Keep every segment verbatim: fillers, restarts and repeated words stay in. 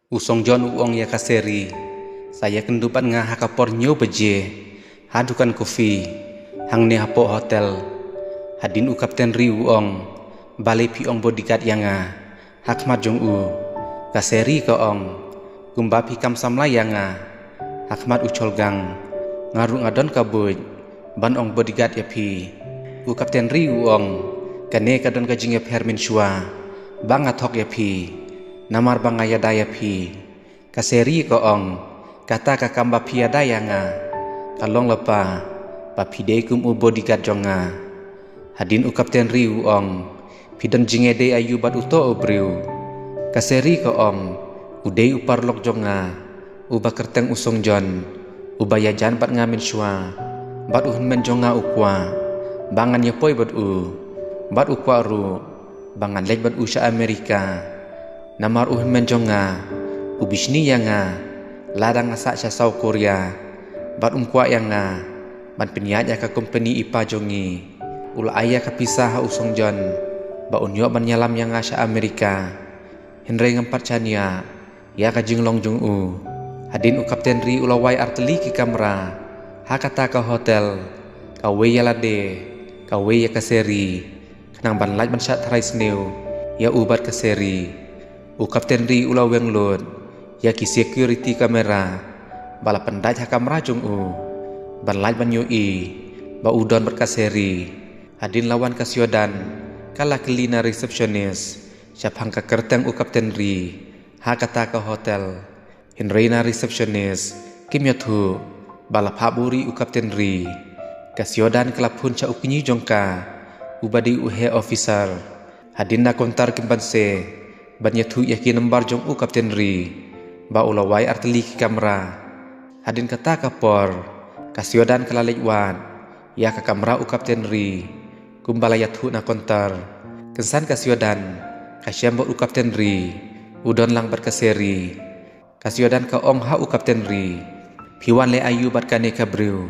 U Song John u ong ïa ka Seri, sa ïakynduh bad nga ha ka por hynñiew baje ha dukan kofi hangne hapoh hotel. Hadien u Kapten Ri u ong, balei phi ong bodyguard ïa nga ha khmat jong u? Ka Seri ka ong, kumba phi kam samla ïa nga ha khmat u Cholgang, nga ruh nga don ka buit ban ong bodyguard ïa phi. U Kapten Ri u ong, kane ka don ka jingïapher mynshuwa ba nga thok ïa phi, namar ba nga ïada ïa phi. Ka Seri ka ong, kata ka kam ba phi ïada ïa nga ka long lypa ba phi dei kum u bodyguard jong nga. Hadien u Kapten Ri u ong, phi don jingïadei aïu bad uto u briew? Ka Seri ka ong, u dei u paralok jong nga uba kyrteng u Song John, uba ïajan bad nga mynshuwa, bad u hynmen jong nga u kwah ba ngan ïapoi bad u, bad u kwah ruh ba ngan leit bad u sha Amerika. Namar u hynmen jong nga u bishni ïa nga lada nga sah sha South Korea, bad um kwah ïa nga ban pynïaid ïa ka kompani i pa jong ngi. U la ai ïa ka pisa ha u Song John ba un ïoh ban ïalam ïa nga sha Amerika. Hynrei ngam pat shaniah ïa ka jinglong jong u. Hadien u Kapten Ri u la wai artylli ki kamra ha kata ka hotel, kawei ïa lade, kawei ïa ka Seri, khnang ban lait ban shah tharai sniew ïa u bad ka Seri. U Kapten Ri u la weng lut ïa ki security camera ba la pyndait ha kamra jong u ban lait ban ïohi ba u don bad ka Seri. Hadien la wan ka Siodan, ka la kylli na receptionist shaphang ka kyrteng u Kapten Ri ha kata ka hotel. Hynrei na receptionist kim ïathuh ba la phah buhrieh u Kapten Ri. Ka Siodan ka la phone sha u kñi jong ka, uba dei u heh officer. Hadien na counter kim banse ban ïathuh ïa ki nambar jong u Kapten Ri ba u la wai artylli ki kamra. Hadien kata ka por ka Siodan ka la leit wad ïa ka kamra u Kapten Ri kumba la ïathuh na counter. Kynsan ka Siodan ka shem ba u Kapten Ri u don lang bad ka Seri. Ka Siodan ka ong ha u Kapten Ri, phi wan leh aïu bad kane ka briew?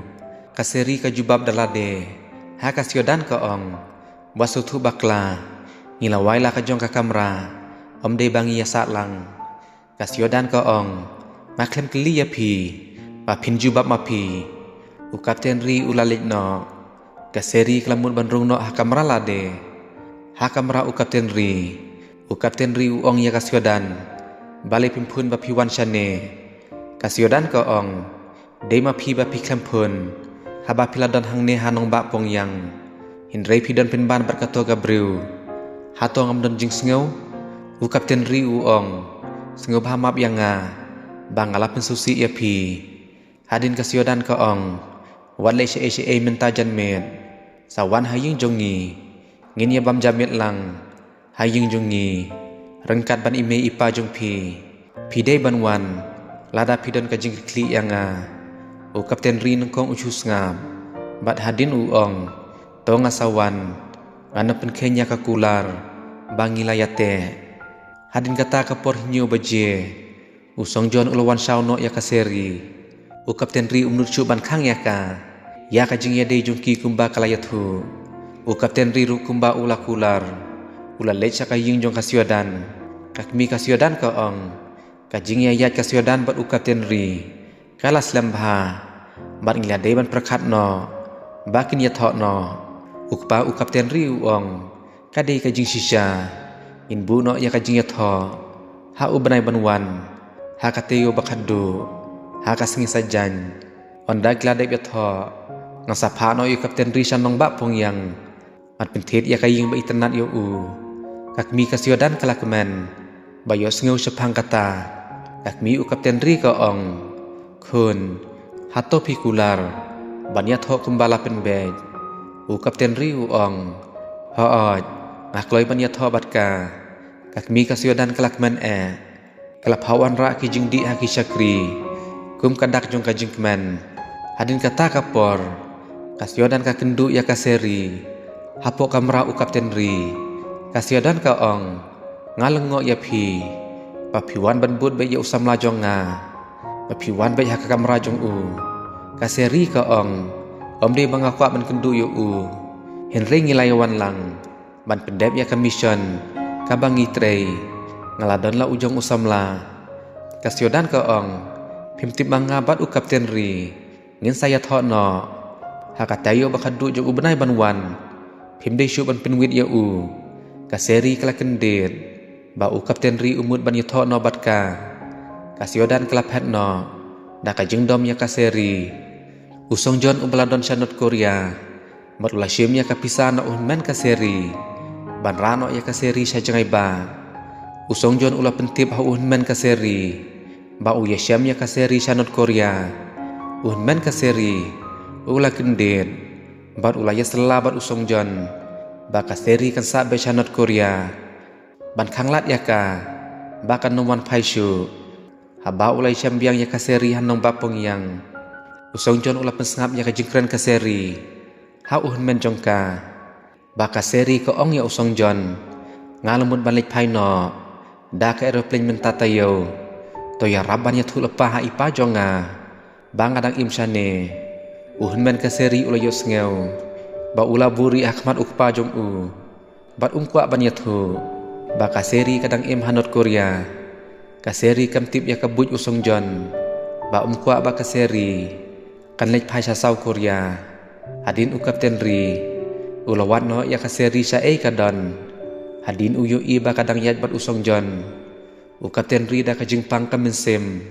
Ka Seri ka jubab da lade. Ha ka Siodan ka ong, wat sngewthuh bakla, ngi la wai la ka jong ka kamra, ym dei ba ngi ïa sah lang. Ka Siodan ka ong, nga khlem kylli ïa phi ba phin jubab ma phi. U Kapten Ri u la leit noh. Ka Seri ka la mut ban rung noh ha kamra lade. Ha kamra u Kapten Ri, u Kapten Ri u ong ïa ka Siodan, balei phim phone ba phi wan shane? Ka Siodan ka ong, dei ma phi ba phi khlem phone haba phi la don hangne ha nongbah Pyongyang, hynrei phi don pynban bad kato ka briew. Hato ngam don jingsngew? U Kapten Ri u ong, sngewbha map ïa nga ba nga la pynsngewsih ïa phi. Hadien ka Siodan ka ong, wat leh shaei shaei mynta janmiet, sa wan ha ïing jong ngi, ngin ïa bam janmiet lang ha ïing jong ngi ryngkat ban i mei i pa jong phi. Phi dei ban wan lada phi don ka jingkitkhlieh ïa nga. U Kapten Ri nyngkong u shu sngap bad hadien u ong, to nga sa wan, ngan ym pynkheiñ ïa ka kular ba ngi la ïateh. Hadien kata ka por hynñiew baje, u Song John u la wan shaw noh ïa ka Seri. U Kapten Ri um nud shuh ban khang ïa ka ïa ka jingïadei jong ki kumba ka la ïathuh. U Kapten Ri ruh kumba u la kular, u la leit sha ka ïing jong ka Siodan. Ka kmie ka Siodan ka ong, ka jingïaid ka Siodan bad u Kapten Ri ka la slem bha bad ngi la dei ban pyrkhat noh ba kin ïathoh noh. U kpa u Kapten Ri u ong, ka dei ka jingshisha, ngin buh noh ïa ka jingïathoh ha u bnai ban wan, ha ka taïew ba khatduh, ha ka sngi Saitjaiñ. Ynda ki la dep ïathoh, ngan sa phah noh ïa u Kapten Ri sha nongbah Pyongyang ban pynthied ïa ka ïing ba itynnad ïa u. Ka kmie ka Siodan ka la kmen ba ïohsngew shaphang kata. Ka kmie u Kapten Ri ka ong, khun, hato phi kular ban ïathoh kumba la pynbeit? U Kapten Ri u ong, hooid, nga kloi ban ïathoh bad ka. Ka kmie ka Siodan ka la kmen eh. Ka la phah wanrah ki jingdih ha ki shakri kum ka dak jong ka jingkmen. Hadien kata ka por ka Siodan ka kynduh ïa ka Seri hapoh kamra u Kapten Ri. Ka Siodan ka ong, nga lyngngoh ïa phi ba phi wan ban bud beit ïa u samla jong nga, ba phi wan beit ha ka kamra jong u. Ka Seri ka ong, ym dei ba nga kwah ban kynduh ïa u, hynrei ngi la ïa wan lang ban pyndep ïa ka mission kaba ngi trei. Nga la don la u jong u samla. Ka Siodan ka ong, phim tip ma nga bad u Kapten Ri ngin sa ïathoh noh. Ha ka taïew ba khatduh jong u bnai ban wan, phim dei shuh ban pynwit ïa u. Ka Seri ka la kyndit ba u Kapten Ri u mut ban ïathoh noh bad ka. Ka Siodan ka la phet noh da ka jingdom ïa ka Seri. U Song Jon uba la don sha North Korea, bad u la shim ïa ka pisa na u hynmen ka Seri ban rah noh ïa ka Seri sha jngai ba. U Song Jon u la pyntip ha u hynmen ka Seri ba u ïashem ïa ka Seri sha North Korea. U hynmen ka Seri u la kyndit bad u la ïasylla bad u Song Jon ba ka Seri kan sah beit sha North Korea ban khanglad ïa ka ba kan nym wan phai shuh. Haba u la ïashem biang ïa ka Seri ha nongbah Pyongyang, u Song Jon u la pynsngap ïa ka jingkren ka Seri ha u hynmen jong ka. Ba ka Seri ka ong ïa u Song Jon, nga la mut ban leit phai noh da ka aeroplane mynta taïew. To ïarap ban ïathuh lypa ha i pa jong nga ba nga dang im shane. U hynmen ka Seri u la ïohsngew ba u la buhrieh ha khmat u kpa jong u bad um kwah ban ïathuh ba ka Seri ka dang im ha North Korea. Ka Seri kam tip ïa ka buit u Song Jon ba um kwah ba ka Seri kan leit phai sha South Korea. Hadien u Kapten Ri u la wad noh ïa ka Seri shaei ka don. Hadien u ïohi ba ka dang ïaid bad u Song Jon, u Kapten Ri da ka jingpang ka mynsiem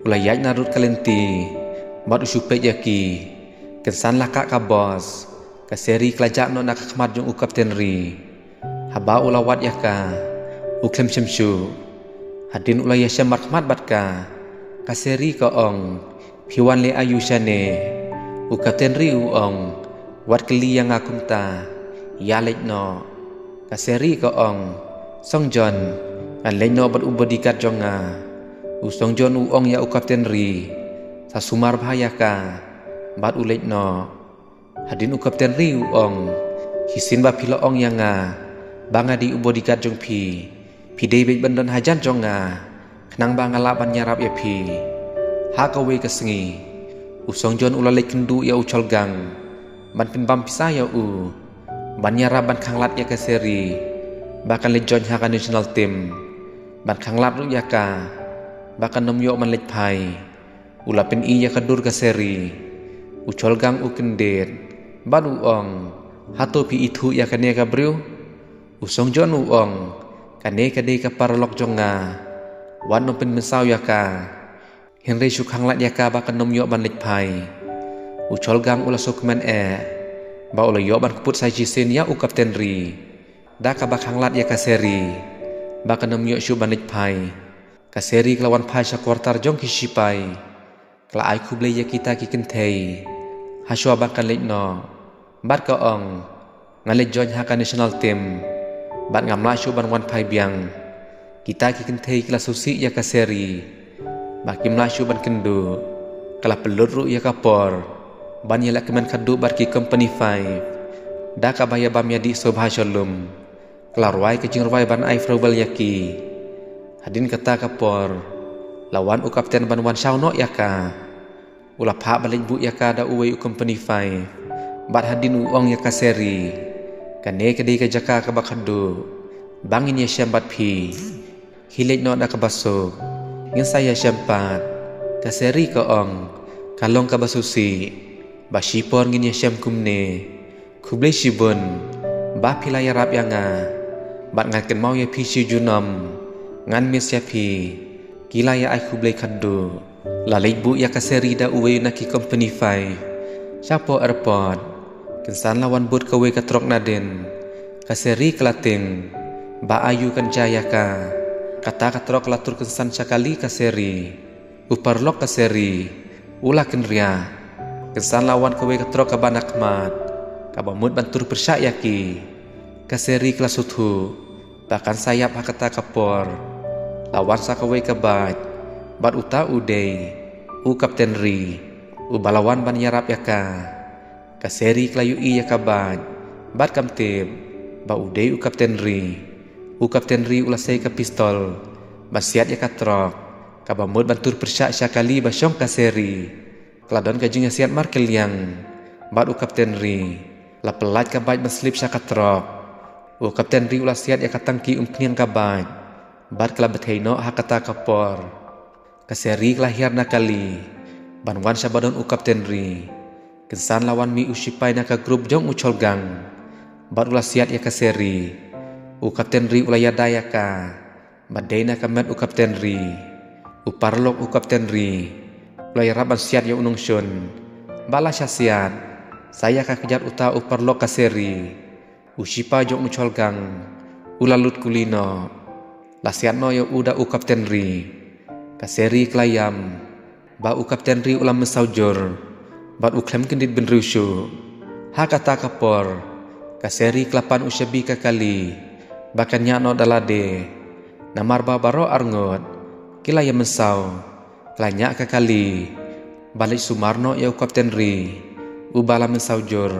u la ïaid na rud ka lynti bad u shu peit ïa ki. Kynsan la kah ka bos, ka Seri ka la jah noh na ka khmat jong u Kapten Ri. Haba u la wad ïa ka, u khlem shem shuh. Hadien u la ïashem markhmat bad ka, ka Seri ka ong, phi wan leh aïu shane? U Kapten Ri u ong, wat kylli ïa nga kumta, ïa leit noh. Ka Seri ka ong, Song Jon, ngan leit noh bad u bodyguard jong nga. U Song Jon u ong ïa u Kapten Ri, sa sumar bha ïa ka bad u leit noh. Hadien u Kapten Ri u ong, shisien ba phi la ong ïa nga ba nga dei u bodyguard jong phi, phi dei beit ban don hajan jong nga khnang ba nga lah ban ïarap ïa phi. Ha kawei ka sngi, u Song Jon u la leit kynduh ïa u Cholgang ban pynbam pisa ïa u ban ïarap ban khanglad ïa ka Seri ba kan leit join ha ka national team, ban khanglad ruh ïa ka ba kan nym ïoh ban leit phai. U la pyni ïa ka dur ka Seri. U Cholgang u kyndit bad u ong, hato phi ithuh ïa kane ka briew? U Song Jon u ong, kane ka dei ka paralok jong nga. Wat nym pynmynsaw ïa ka, hynrei shu khanglad ïa ka ba kan nym ïoh ban leit phai. U Cholgang u la sngewkmen eh ba u la ïoh ban kput sa shisien ïa u Kapten Ri da kaba khanglad ïa ka Seri ba kan nym ïoh shuh ban leit phai. Ka Seri ka la wan phai sha quarter jong ki shipai. Ka la ai khublei ïa kita ki kynthei hashwa ba kan leit noh bad ka ong, ngan leit join ha ka national team bad ngam lah shuh ban wan phai biang. Kita ki kynthei ki la sngewsih ïa ka Seri ba kim lah shuh ban kynduh. Ka la pynlut ruh ïa ka por ban ïalehkmen khadduh bad ki company five da kaba ïabam ïadih sngewbha sha lum. Ka la rwai ka jingrwai ban ai farewell ïa ki. Hadien kata ka por, la wan u Kapten ban wan shaw noh ïa ka. U la phah ban leit buh ïa ka da uwei u company five bad hadien u ong ïa ka Seri, kane ka dei ka jaka kaba khadduh ba ngin ïashem bad phi. Hi leit noh da kaba suk, ngin sa ïashem pat. Ka Seri ka ong, ka long kaba sngewsih ba shipor ngin ïashem kumne. Khublei shibun ba phi la ïarap ïa nga bad ngan kynmaw ïa phi shi junom. Ngan miss ïa phi. Ki la ïa ai khublei khadduh. La leit buh ïa ka Seri da uwei na ki company five shapoh airport. Kynsan la wan bud kawei ka trok nadien. Ka Seri ka la tieng ba aïu kan jia ïa ka. Kata ka trok ka la tur kynsan sha kali ka Seri. U paralok ka Seri u la kynriah. Kynsan la wan kawei ka trok kaba na khmat kaba mut ban tur pyrshah ïa ki. Ka Seri ka la sngewthuh ba kan sa ïap ha kata ka por. La wan sa kawei ka bike bad uta u dei u Kapten Ri uba la wan ban ïarap ïa ka. Ka Seri ka la ïohi ïa ka bike bad kam tip ba u dei u Kapten Ri. U Kapten Ri u la sei ka pistol ban siat ïa ka trok kaba mut ban tur pyrshah sha kali ba shong ka Seri. Ka la don ka jingïasiat markylliang bad u Kapten Ri. La pyllait ka bike ban slip sha ka trok. U Kapten Ri u la siat ïa ka tangki umphniang ka bike bad ka la bthei noh ha kata ka por. Ka Seri ka la hiar na kali ban wan sha ba don u Kapten Ri. Kynsan la wan mih u shipai na ka grup jong u Cholgang bad u la siat ïa ka Seri. U Kapten Ri u la ïada ïa ka bad dei na ka met u Kapten Ri. U paralok u Kapten Ri u la ïarap ban siat ïa u nongshun. Ba la sha siat sa ïa ka kjat uta u paralok ka Seri, u shipai jong u Cholgang u la lut kuli noh. La siat noh ïa u da u Kapten Ri. Ka Seri ka la ïam ba u Kapten Ri u la mynsaw jur bad u khlem kyndit bynriew shuh. Ha kata ka por ka Seri ka la pan u shabi ka kali ba kan ñiah noh da lade. Namar ba baroh arngut ki la ïa mynsaw, ka la ñiah ka kali ba leit sumar noh ïa u Kapten Ri uba la mynsaw jur.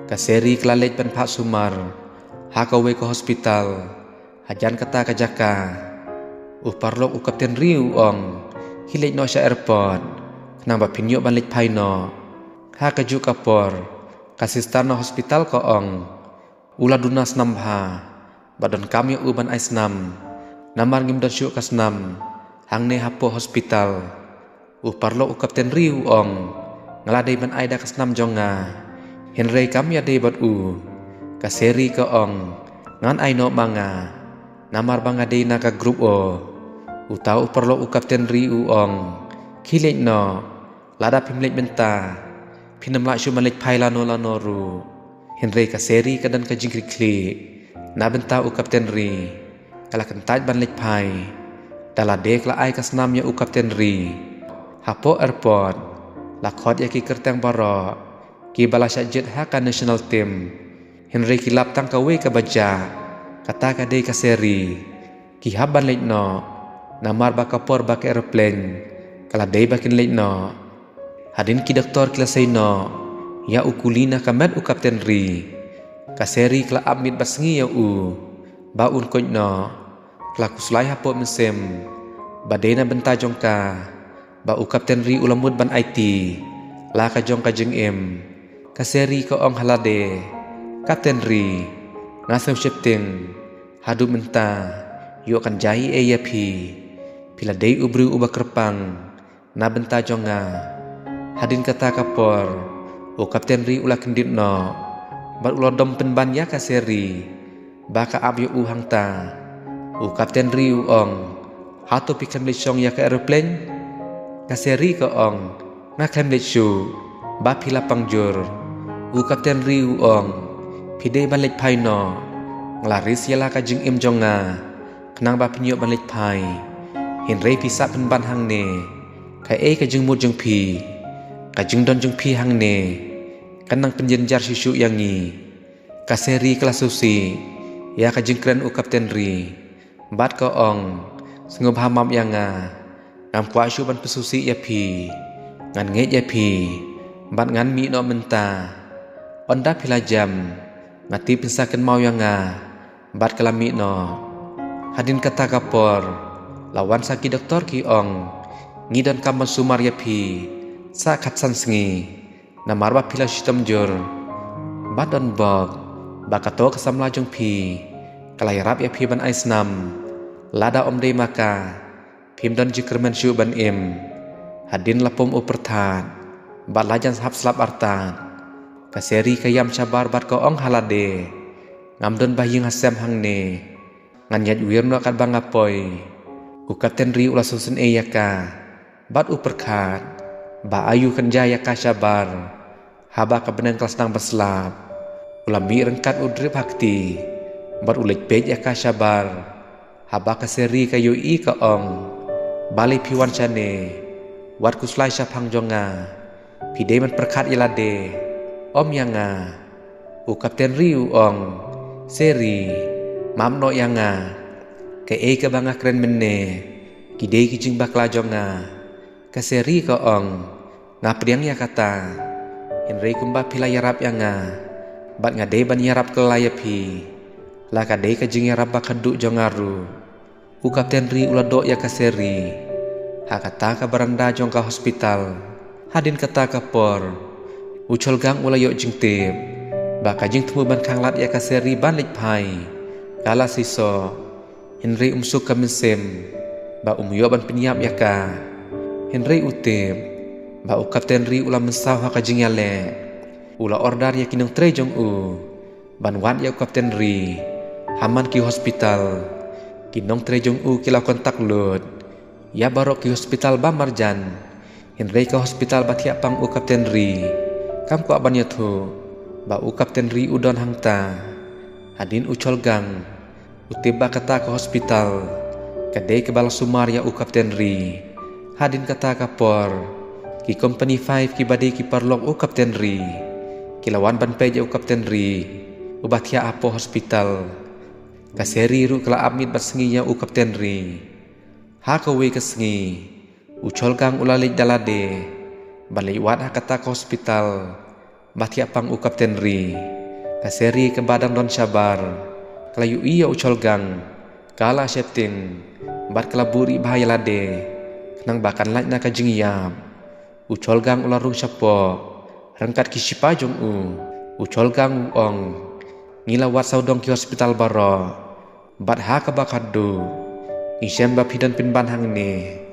Ka Seri ka la leit ban phah sumar ha kawei ka hospital. Hajan kata ka jaka u paralok u Kapten Ri u ong, khie leit noh sha airport khnang ba phin ïoh ban leit phai noh. Ha kajuh ka por ka sister na hospital ka ong, u la duna snam bha bad donkam ïa u ban ai snam. Namar ngim don shuh ka snam hangne hapoh hospital. U paralok u Kapten Ri u ong, nga la dei ban ai da ka snam jong nga, hynrei kam ïadei bad u. Ka Seri ka ong, ngan ai noh ma nga namar ba nga dei na ka grup O. Uta u paralok u Kapten Ri u ong, khie leit noh. Lada phim leit mynta phin ym lah shuh ban leit phai lano lano ruh. Hynrei ka Seri ka don ka jingkitkhlieh na bynta u Kapten Ri. Ka la kyntait ban leit phai. Da lade ka la ai ka snam ïa u Kapten Ri. Hapoh airport la khot ïa ki kyrteng baroh kiba la shah jied ha ka national team. Hynrei ki lap tang kawei kaba jah, kata ka dei ka Seri. Ki hap ban leit noh namar ba ka por ba ka aeroplane ka la dei ba kin leit noh. Hadien ki doktor ki la sei noh ïa u kuli na ka met u Kapten Ri, ka Seri ka la ap miet bad sngi ïa u ba un koit noh. Ka la khuslai hapoh mynsiem ba dei na bynta jong ka ba u Kapten Ri u la mut ban aiti la ka jong ka jingim. Ka Seri ka ong ha lade, Kapten Ri, nga sngewsheptieng. Haduh mynta ïoh kan jia ei ei ïa phi. Phi la dei u briew uba kyrpang na bynta jong nga. Hadien kata ka por u Kapten Ri u la kyndit noh bad u la dom pynban ïa ka Seri ba ka ap ïa u hangta. U Kapten Ri u ong, hato phi khlem leit shong ïa ka aeroplane? Ka Seri ka ong, nga khlem leit shuh ba phi la pang jur. U Kapten Ri u ong, phi dei ban leit phai noh. Nga la risk ïa la ka jingim jong nga khnang ba phin ïoh ban leit phai. Hynrei phi sah pynban hangne, kaei ka jingmut jong phi? Ka jingdon jong phi hangne kan nang pynjynjar shuh shuh ïa ngi. Ka Seri ka la sngewsih ïa ka jingkren u Kapten Ri bad ka ong, sngewbha map ïa nga. Ngam kwah shuh ban pynsngewsih ïa phi. Ngan ngeit ïa phi bad ngan mih noh mynta. Ynda phi la jem, nga tip phin sa kynmaw ïa nga. Bad ka la mih noh. Hadien kata ka por la wan sa ki doktor ki ong, ngi donkam ban sumar ïa phi sa khatsan sngi namar ba phi la shitom jur. Bad don bok ba kato ka samla jong phi ka la ïarap ïa phi ban ai snam. Lada ym dei ma ka phim don jingkyrmen shuh ban im. Hadien la pom u pyrthat bad la jan hap slap artat. Ka Seri ka ïam shabar bad ka ong ha lade, ngam don ba ïing ha sem hangne. Ngan ïaid wir noh katba nga poi. U Kapten Ri u la sngewsynei ïa ka bad u pyrkhat ba aïu kan jia ïa ka shabar. Haba ka bneng ka la sdang ban slap, u la mih ryngkat u drip ha kti bad u leit peit ïa ka shabar. Haba ka Seri ka ïohi ka ong, balei phi wan shane? Wat khuslai shaphang jong nga. Phi dei ban pyrkhat ïa lade, ym ïa nga. U Kapten Ri u ong, Seri, map noh ïa nga. Kaei kaba nga kren mynne ki dei ki jingbakla jong nga. Ka Seri ka ong, nga pdiang ïa kata. Hynrei kumba phi la ïarap ïa nga bad nga dei ban ïarap kylla ïa phi. La ka dei ka jingïarap ba khatduh jong nga ruh. U Kapten Ri u la doh ïa ka Seri ha kata ka baranda jong ka hospital. Hadien kata ka por u Cholgang u la ïoh jingtip ba ka jingthmu ban khanglad ïa ka Seri ban leit phai ka la seisoh. Hynrei um suk ka mynsiem ba um ïoh ban pynïap ïa ka. Hynrei u tip ba u Kapten Ri u la mynsaw ha ka jingïaleh. U la order ïa ki nongtrei jong u ban wad ïa u Kapten Ri ha man ki hospital. Ki nongtrei jong u ki la contact lut ïa baroh ki hospital ba marjan. Hynrei ka hospital ba thiah pang u Kapten Ri kam kwah ban ïathuh ba u Kapten Ri u don hangta. Hadien u Cholgang u tip ba kata ka hospital ka dei kaba la sumar ïa u Kapten Ri. Hadien kata ka por, ki company five kiba dei ki paralok u Kapten Ri ki la wan ban peit ïa u Kapten Ri uba thiah hapoh hospital. Ka Seri ruh ka la ap miet bad sngi ïa u Kapten Ri. Ha kawei ka sngi, u Cholgang u la leit da lade ban leit wad ha kata ka hospital ba thiah pang u Kapten Ri. Ka Seri kaba dang don shabar ka la ïohi ïa u Cholgang, ka la sheptieng bad ka la buhrieh bha ïa lade khnang ba kan lait na ka jingïap. U Cholgang u la rung shapoh ryngkat ki shipai jong u. U Cholgang u ong, ngi la wad sawdong ki hospital baroh bad ha kaba khatduh ngi shem ba phi don pynban hangne.